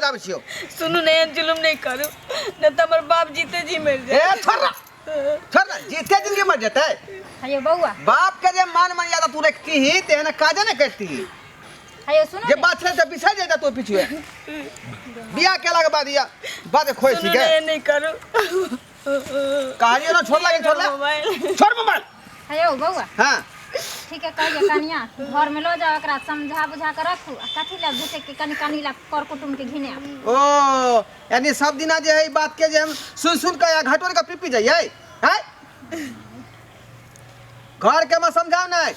बजाबै छियौ। सुनू ने, एहन जुलुम नहि करू, नहि तऽ हमर बाप जीते जी मरि ए जाए। छोड़ ना, छोड़ ना, जीते जिंदगी मर जेतै। हेयो बौआ। बाप के जे मान मर्यादा तू रखती ही तेहन काजे ने करती ही। हेयो सुनू जे ने। बात छलै तऽ बिसरि जेता तू पिछुए बियाह केला के बाद या बात खोइ सुनू छी के। ने, एहन नहि करू। कहानी ना छोड़ लागे, छोड़ ले। मोबाइल। छोड़ मोबाइल। हेयो बौआ। हाँ। ठीक है, कहिए कनिया, घर में लो जाओ, एकरा समझा बुझा के रखू। आ कथी ला झूठे के कनी कनी ला कर कुटुम के घिने आबू? ओ यानी सब दिना जे है ई बात के जे हम सुन सुन के या घटोर के पी पी जाइए हैं। घर के मैं समझाओ नहीं,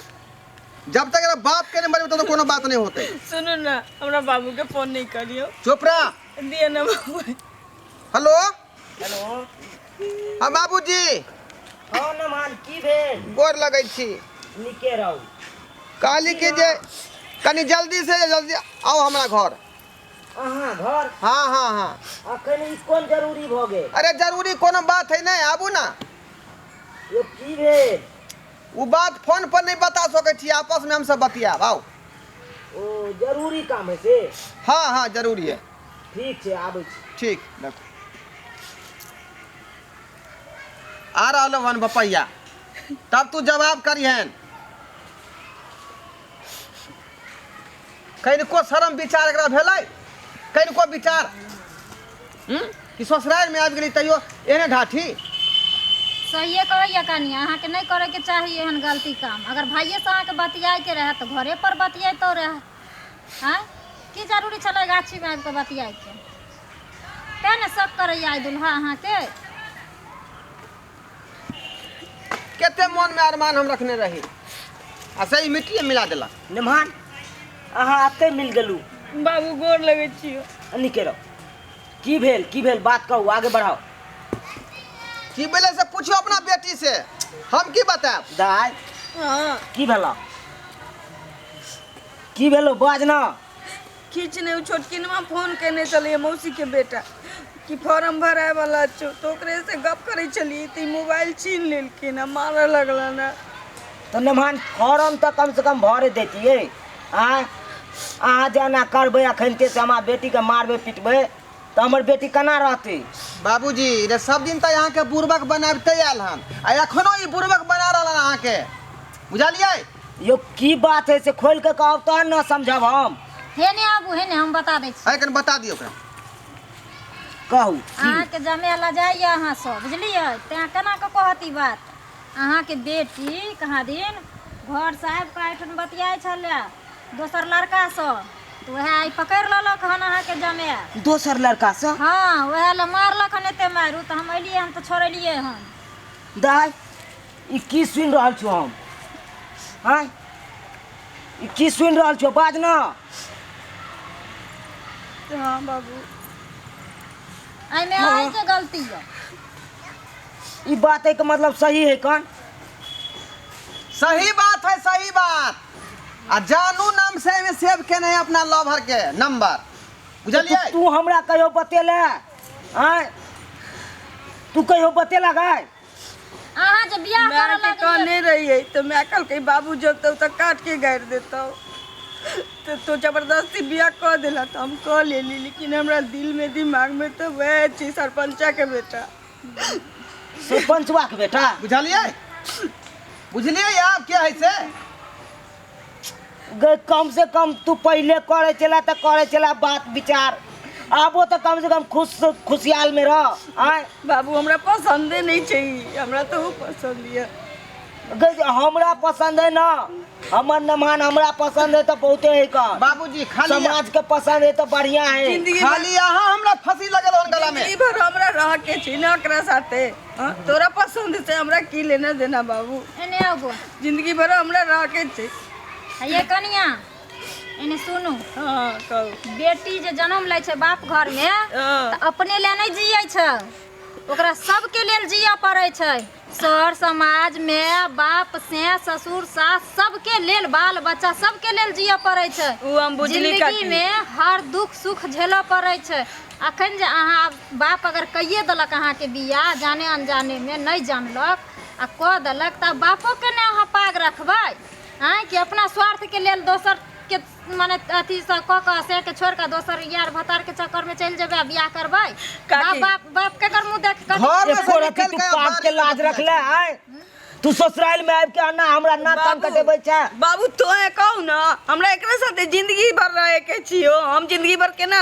जब तक एकरा बाप के नहीं मरबे तो कोनो बात नहीं होते। सुनू ना, हमरा बाबू के फोन नहीं करियो। चुप रह। दिए ना बाबू। हेलो। हेलो। हाँ बाबूजी। हाँ नमान, की भेल? गोर लगै छी। नीके रहू। कहली कि जे कनी जल्दी से जल्दी आउ हमरा घर। अहाँ घर? हाँ हाँ हाँ। अखन ई कोन जरूरी भऽ गेल? अरे जरूरी कोनो बात है नहीं, आबू ना। यो की भेल? वो बात फोन पर नहीं बता सकै छी, आपस में हम सब बतियाब, आउ। ओ जरूरी काम है से? हाँ हाँ जरूरी है। ठीक छै, आबै छी। ठीक, देखो आ रहल हन बपैया, तब तू जवाब करिहन। कनिको शरम विचार एकरा भेलै? कनिको विचार कि ससुराल में आबि गेली तैयो एहने ढाठी? सहिए कहैया कनिया, अहाँके नहि करैके चाही एहन गलती काम। अगर भाइये से अहाँके बतियाइके रहए तऽ घरे पर बतियैतो रहए। आँय, की जरूरी छलै गाछीमे आबि कऽ बतियाइके? तेँ ने शक करैया आइ दुल्हा अहाँके। कते मन में अरमान हम रखने रही आ सही मिट्टी मिला देलक। निमान, अहाँ एतै मिल गेलू। बाबू गोर लगै छियौ। नीके रहो। की भेल, की भेल बात कहू, आगे बढ़ाओ। की भेलै से पूछियो अपना बेटी से, हम की बतायब? दाय। हाँ। की भेला, की भेलो बाज ना। किछु नहि, ओ छोटकिनमा फोन केने छलैए मौसीके बेटा कि फॉर्म भराय वाला छौ, तऽ ओकरे से गप करै छलियै तऽ ई मोबाइल छीन लेलखिन आ मारऽ लगलन। तऽ नमहान फॉर्म तऽ कम से कम भरे दैतियै। आँय, अहाँ जे एना करबै अखनते से हमरा बेटीके मारबै पिटबै तऽ हमर बेटी केना रहतै? बाबूजी रे, सब दिन तऽ अहाँके बुड़बक बनाबिते आयल हन आ एखनो ई बुड़बक बना रहल हन अहाँके, बुझलियै? यौ की बात है से खोलि कऽ कहब तहन ने समझब हम। हे ने आबू, हे ने हम बता दै छी। है कनि बता दियौ ओकरा। कहू की? अहाँके जमेला जाइए अहाँ सब, बुझलियै? तेँ केना कऽ कहत ई बात। अहाँके बेटी कहाँ दिन घरसँ आबि कऽ एहिठाम बतियाइ छलै दोसर लड़कासँ, तऽ उएह आइ पकड़ि लेलक हन अहाँके जमाए। दोसर लड़कासँ? हँ, उएह लए मारलक हन एते मारि। ओ तऽ हम एलियै हन तऽ छोड़ेलियै हन। दाइ, ई की सुनि रहल छी हम? आँय, ई की सुनि रहल छियौ? बाज न। हाँ बाबू। एहिमे अहीँके गलती यऽ। ई बात है के मतलब सही है कौन? सही बात है, सही बात। आ जानू नाम से एहिमे सेव केने है अपना लवर के नंबर, बुझलियै? तू हमरा कहियो बतेले? आँय, तू कहियो बतेला गाय? अहाँ जे बियाह माय करऽ के लगलियै कहने रहियै तऽ माय कहलकै बाबू जब तक तऽ काट के गाड़ि देतौ, तऽ तो जबरदस्ती बियाह कऽ देला तऽ हम कऽ लेली, लेकिन हमरा दिल में दिमाग में तऽ वएह छै सरपंचा के बेटा। सरपंचवा के बेटा? बुझलियै, बुझलियै आब के है से? गे कम से कम तू पहले करे चला तऽ करे चला बात विचार, आबो तऽ कम से कम खुश खुशियाल में रह। आय बाबू हमरा पसंदे नहीं छै, हमरा तो पसंद ये। गे हमरा पसंद है ना, हमर नमहान हमरा पसंद है तो बहुते है का। बाबूजी खाली समाज के पसंद है तो बढ़िया है। जिंदगी भर खाली अहाँ हमरा फंसी लगल हन गला में। जिंदगी भर हमरा रह के छै ना ओकरा साथे। हाँ, तोरा पसंद से हमरा की लेना देना बाबू? एने आउ बौआ। जिंदगी भर हमरा रह के छै। ये कनिया एने सुनू। हाँ कहू। बेटी जे जन्म लै छै बाप घर में हाँ। तऽ अपने ले नहि जियै छै, ओकरा सबके लेल जियऽ पड़ै छै। सर समाज में बाप से ससुर सास सबके लेल, बाल बच्चा सबके लेल जियऽ पड़ै छै। उ हम बुझली जिंदगी काकी। में हर दुख सुख झेलऽ पड़ै छै। अखन जे अहाँ बाप अगर कैये देलक अहाँके बियाह जाने अनजाने में नहि जानलक आ कऽ देलक, तऽ बापोके ने अहाँ पाग रखबै? आँय, कि अपना स्वार्थ के लेल दोसर के माने अथी से कऽ कऽ से के छोड़ कऽ दोसर यार भतार के चक्कर में चलि जेबै आ बियाह करबै? काकी। बाप बाप बाप केकर मुँह देख कऽ घर में एको से रत्ती निकल तू के पाप के बारी में लाज बतियाइ रखले आय तू ससुराल में आबि के आना हमरा ना कान कटेबै छै। बाबू, तोहे कहू ना, हमरा एकरे साथे जिंदगी भर रहे के छियो, हम जिंदगी भर केना?